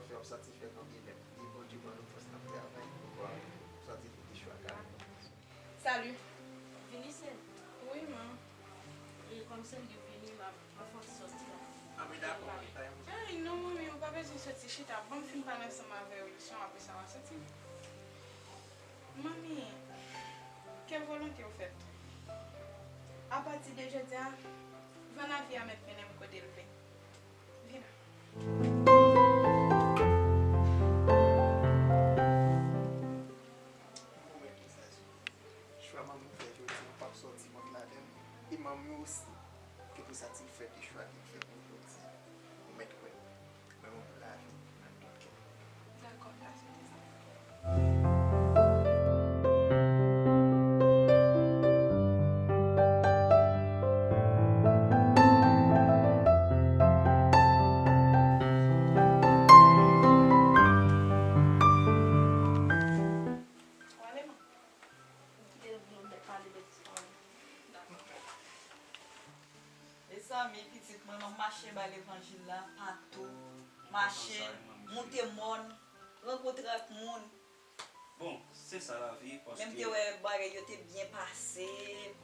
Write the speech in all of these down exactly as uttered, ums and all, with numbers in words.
W ap sòti fè konbyen lè? Di Bondye ban nou fòs n ap travay pou w sòti fè ti chwa k ap. Salut. Vini sèl. Wi, man. E kòm sèl yo vini, m ap, m ap fè yon ti sòti la. Ah, men dakò, mwen ta renmen. Ay, non, manmi, ou pa bezwen sòti, chita. Ban m fin pale ansanm avè w, Wilson, apre sa, w a sòti. Manmi, ke volonte w fèt. Apati de jodi a, van lavi a mèt mennen m kote l vle. Vin. Chwa manmi fè jodi a, m p ap sòti kont ladan l. E manmi osi, ke pou sa ti fè de chwa ke l fè pou jodi a. Ou mèt kwè. Mwen, mwen pou lavi, nan tout kè. Dakò, m ta swete sa. Mezanmi, pitit mwen, m ap mache bay levanjil la patou. Mache, moute mòn, rankontre ak moun. Bon, se sa lavi, paske. Menm te wè bagay yo te byen pase,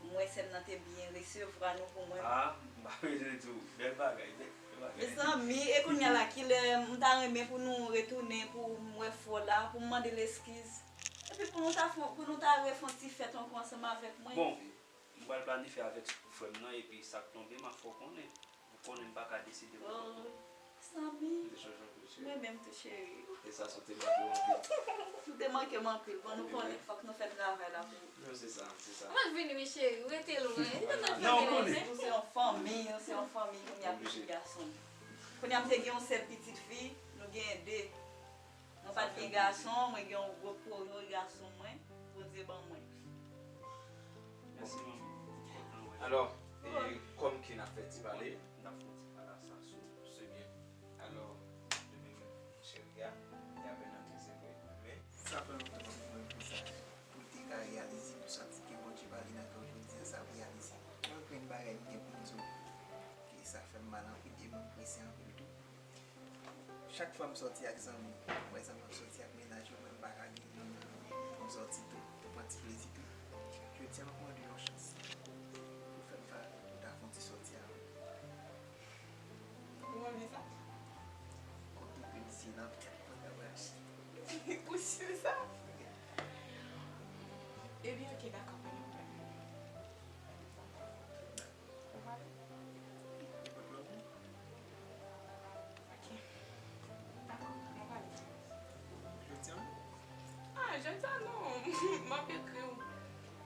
m wè sè m nan te byen resevwa nou pou mwen. Ah, m pa bezwen di w, bèl bagay, bèl, bèl bagay. Mezanmi, e kounye a la, kilè m ta renmen pou nou retounen, pou m wè frè w la, pou m mande l eskiz. Epi pou nou ta fè, pou nou ta refè yon ti fèt ankò ansanm avèk mwen. Bon, m pral planifye avèk frè m nan, epi sa k tonbe, m ap fè w konnen. Ou konnen m pa ka deside pou kont mwen. Oh, Samy. M te chanje anpil, cheri. Mwen menm tou, cheri. E sa, sa te manke w anpil. Ou te manke m anpil. Bon, nou konnen, fòk nou fè travay la pou. Non, se sa, se sa. Mwen vini, wi, cheri. Rete lwen. Non, ou konnen. Nou se yon fanmi, nou se yon fanmi, kounye a pitit gason. Kounye a m te gen yon sèl pitit fi, nou gen de. Mwen pa t gen gason, mwen gen yon gwo pwoyo gason mwen, Bondye ban mwen. Mèsi, manmi. Kontan wè. Alò, e, kòm ki n ap fè ti pale? N ap fè yon ti pale a sa sou. Se byen. Alò, de menm, cheri a, li apèn antre, se vre, men sa fè lontan m ap voye mesaj pou l te ka reyalize tou sa ki Bondye ba li nan kè w jodi a, sa reyalize. Mwen gen yon grenn bagay m gen pou m di w, e sa fè m mal anpil, e mwen prese anpil tou. Chak fwa m sòti ak zanmi, m wè zanmi ap sòti ak mennaj yo, mwen m pa ka gen pou m sòti tou, pou m pran ti plezi tou. Jodi a, m ap mande w yon chans pou fè m pa, pou ta fè yon ti sòti avè m. Ou renmen sa? Kote ke misye nan tèt mwen ka pral chita. Ou si sa? Ebyen, oke, dakò, pa gen pwoblèm. Ou pale? Ou pale? Ok. Dakò, mwen pale. Jodi a menm? Ah, jodi a non. M ap ekri w.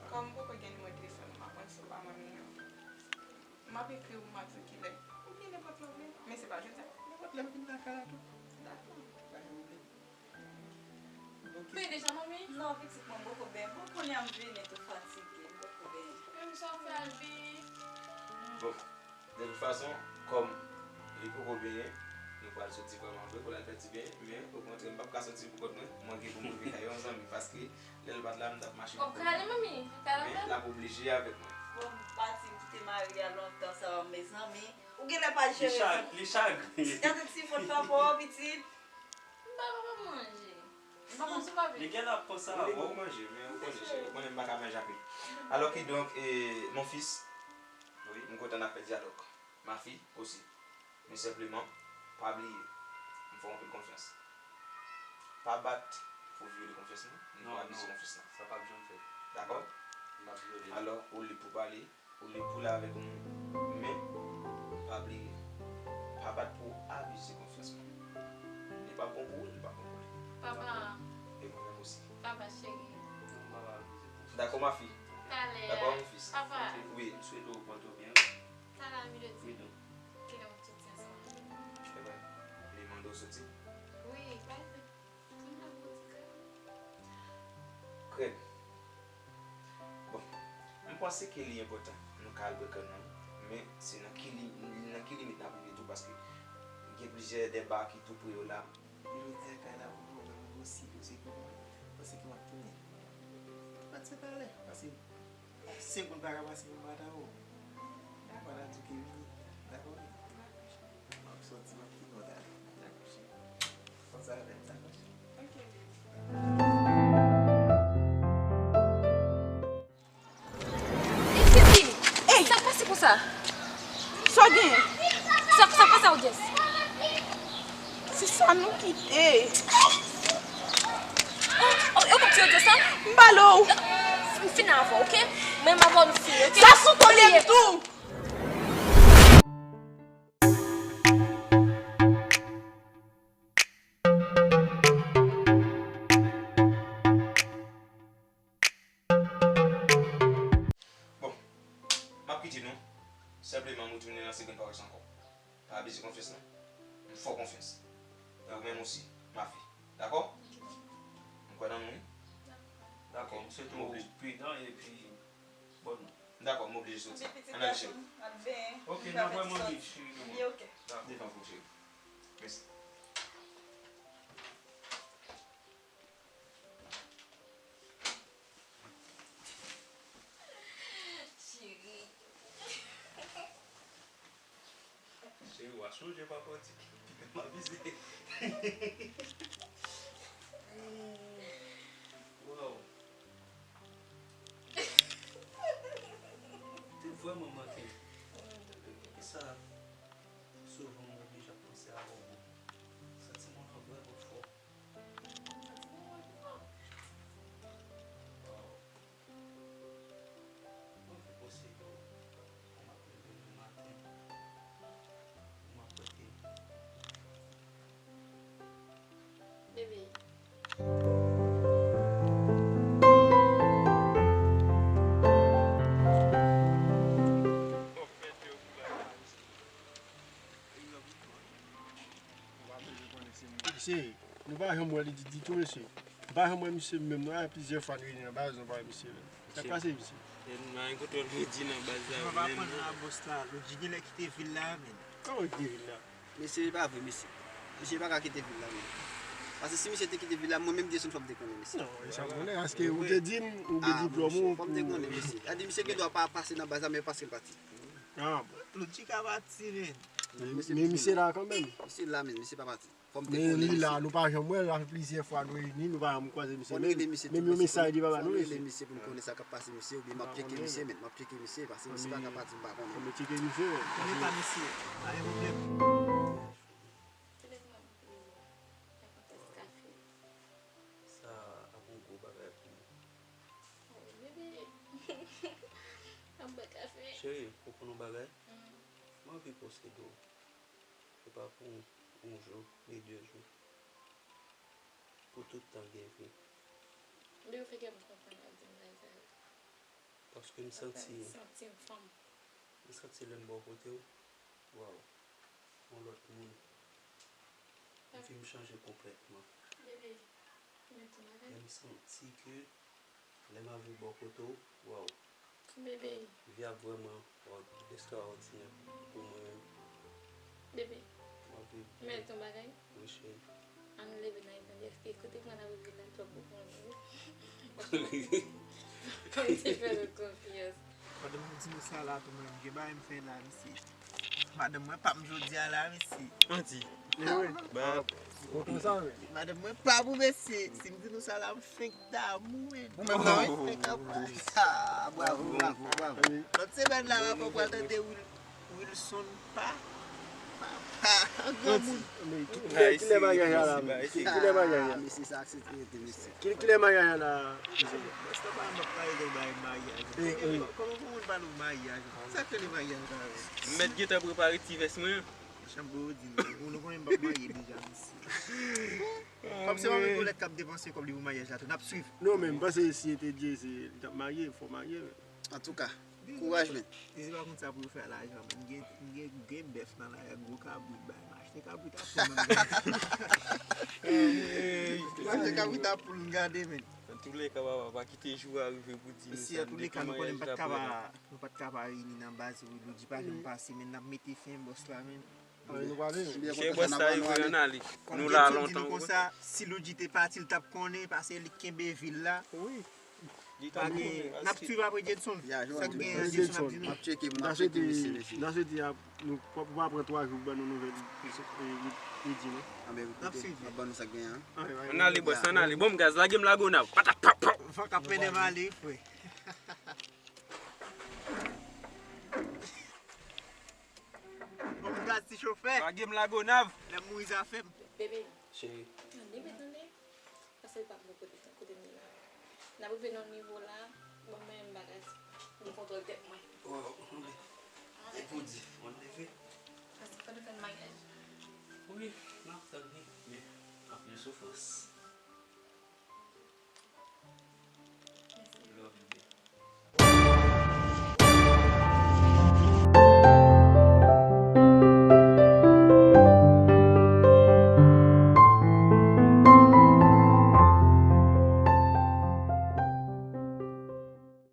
Kòm m poko gen nimewo telefòn ou, m pa konn si w pa manmi an. M ap ekri w, m ap di w kilè. Oubyen nenpòt lè w vle. Men se pa jodi a. Nenpòt lè m vin lakay la tou. Dakò. Pa gen pwoblèm. Ok. Ou ye deja, manmi? Non, pitit mwen, m poko byen. Bon, kounye a m vini tou fatige, m poko byen. Menm sa w fè al byen. Bon, de tout fason, kòm li poko byen, nou pral soti vrèman vre pou l al fè ti beny, men okontrè, m p ap ka soti pou kont mwen, mwen gen pou m rive kay yon zanmi, paske lè l pa t la, m t ap mache pou kont mwen. W ap kale, manmi? Kale anpil? Men l ap oblije avèk mwen. Bon, m pati, m kite mari a lontan sa, mezanmi. Ou genlè pa jere sa. Li chag-, li chagren. Gade ti fòt papa w, pitit. M pa, pa, pa manje. M pa konn si w pa vle. Li genlè ap panse avè w. Wi, li poko manje, men ou konnen, cheri, ou konnen m pa ka manje anpil. Alò kidonk, e, mon fils, wi, m kontan n ap fè dyalòg. Ma fille aussi. Men senpleman, pa bliye, m fè w anpil konfyans. Pa bat pou vyole konfyans lan, ni pou abize konfyans lan. Non, non. Sa p ap janm fèt. Dakò? M p ap vyole l. Alò, ou lib pou pale. Ou lib pou l avèk moun, men pa bliye, pa bat pou abize konfyans mwen. Li p ap bon pou ou, li p ap bon pou li. Papa. E mwen menm osi. Papa cheri. Non, m p ap abize konfyans. Dakò, ma fille. Talè. Dakò, mon fils. Papa. Wi. M swete w pòte w byen, wi. Talè a midodi. Wi, non. Kilè w soti ansanm avè m? Ebyen, li mande w soti? Wi, pa vre. Krèm. Bon, m panse ke li enpòtan nou ka al bwè krèm nan, men se nan ki li-, nan ki limit n ap rive tou, paske gen plizyè de ba ki tou pre yo la. Jodi a kay la pou mwen, mwen osi, paske pou mwen, paske m ap tounen. Pati talè, paske Segonn pa ka pase pou m pa ta wè w. Dakò. Pandan di w ke vini. Dakò, wi. M ap sòti, m ap kite w talè. Dakò, cheri. Konsa, Kite. Oh, oh, ou konprann sa? M pale w. M fin avè w, oke? Mwen, m avè w, nou fini, oke? Sa sou kote m tou. Bon, m ap kite nou. Senpleman, m retounen nan Second Paris ankò. Pa abize konfyans lan. M fè w konfyans. E ou menm osi, Mafi. Dakò? M kwè nan nou, wi. Dakò, m swete w pridan epi bòn wout. Dakò, m oblije soti. Ann ale, cheri. Ok, n ap wè manmi, cheri, demen. Devan pou cheri. Mèsi. Cheri. Cheri, w a chanje papa w ti piga m abize. Waw. Te vrèman manke. Epi sa, souvan mwen oblije ap panse avè w, bon. Santiman an vrèman fò. Waw. Mwen fè pòse yo, pou m ap leve nan maten, pou m ap rete. Bebe. Mesye, nou pa janm wè li di- ditou, mesye. Nou pa janm wè misye menm, non, plizyè fwa nou reyini nan baz, nou pa wè misye menm. Sa k pase, mesye? E nou pa gen kontwòl kredi nan baz la menm, non. Mwen pa konn la, bòs la. Lodji genlè kite vil la, menm. Kòman kite vil la? Mesye, e pa vre, mesye. Misye pa ka kite vil la, menm. Paske si misye te kite vil la, mwen menm Dyesonn fò m te konnen, mesye. Non, e sa m konnen, paske ou te di m, ou gen diplòm ou. Fò m te konnen, mesye. Sa di misye gen dwa pa pase nan baz la, men paske l pati. Ah, bon. Lodji ka pati, menm. Men misye la kanmenm. Misye la, menm, misye pa pati. Fò m te konnen misye. Men li la, nou pa janm wè l, sa fè plizyè fwa nou reyini, nou pa janm kwaze misye. Fò n rele misye tou, paske fò n rele misye pou n konnen sa k ap pase misye, oubyen m ap tcheke misye, men m ap tcheke misye, paske misye pa ka pati, m pa konnen. Fò nou tcheke misye. Konnen pa misye, pa gen pwoblèm. Sa ap yon gwo bagay pou mwen. Bebe, ap bwè kafe. Cheri, ou konn yon bagay? M anvi posede w. Se pa pou yon jou, ni de jou. Pou tout tan gen vi. Bebe, ou fè kè m kontan lè w di m bagay sa yo. Paske m santi, m santi m fanm. M santi lè m bò kote w, waw, yon lòt moun. Vi m chanje konplètman. Bebe, ou mèt yon bagay. Lè m santi ke lè m ap viv bò kote w, waw. Bebe. Vi ap vrèman ekstraòdinè pou mwen menm. Bebe. M ap viv byen. Ou mèt yon bagay. Wi, cheri. Ann leve nan Etazini. Èske kote pran nan vil la twòp pou mwen, wi. Mwen te fè nou konfyans. Pandan m di nou sa la tou, mwen, gen bagay m fè la, mesye. Madanm mwen pa m jodi a la, mesye. Manti. Ba. Ou konn sa, wi. Madanm mwen pa pou mesye. Si m di nou sa la, m fenk damou, men. Ou menm nan, wi. Fenk damou. Ah, bravo, bravo, bravo. Lòt semèn la, w ap pral tande Will. Wilson pa, pa, pa granmoun. Men ki, kilè, kilè maryaj la la, men? Ki, kilè maryaj la? Ah, mesye, sa aksepte rete, mesye. Ki, kilè maryaj la la, mesye? Bòs la pa m ap pale de bay maryaj. Kòman pou moun pale w maryaj? Sa k rele maryaj la menm? M mèt gentan prepare ti vès mwen. Chanm pou yo di nou. Ou nou konnen m p ap marye deja, mesye. Kòm se manmi Kolèt k ap depanse kòb li pou maryaj la tou, n ap swiv. Non, men m panse si se te Jay-Z, li t ap marye, fò marye, men. Antouka, kouraj, men. Jay-Z pa konn sa pou yo fè a lajan, men. M gen, m gen, gen bèf nan lari ak gwo kabrit, bay. M achte kabrit a poul, men. M achte kabrit a poul, m gade, men. Antoulèka, papa, pa kite jou a rive pou di nou sa. Mesye, antoulèka, nou konnen m pa t ka pa, nou pa t ka pa reyini nan baz, Lodji pa janm pase, men n ap mete fen, bòs la, men. Misye bòs la, yo vle ann ale. Nou la lontan, wi. Konsa, si Lodji te pati, l t ap konnen, paske li kenbe vil la. Wi. Li t ap konnen. N ap swiv apre Jedson. Sa k gen an, Jedson ap di nou. M ap tcheke, m ap tcheke misye, mesye. N a swete y ap, nou pa, pa pran twa jou pou ban nou nouvèl, e, e, Lodji, non. Anben, koute, m ap ban nou sa k gen an. Ann ale, bòs, ann ale. Bon, gaz, lage m Lagonav. Patap, pap, pap. Fòk ap mennen m ale, wi, frè. Bon, gaz, ti chofè. Lage m Lagonav. Lè m mouri, zafè m. Bebe. Cheri. Tande, men tande. Paske l p ap bon kote, kote m ye la. N ap rive nan nivo la, bon, men m bagay. M kontwòl tèt mwen. Waw, tande. E pou di, mwen leve. Paske fò nou fè maryaj. Wi, m ap tann li, men anpil soufrans.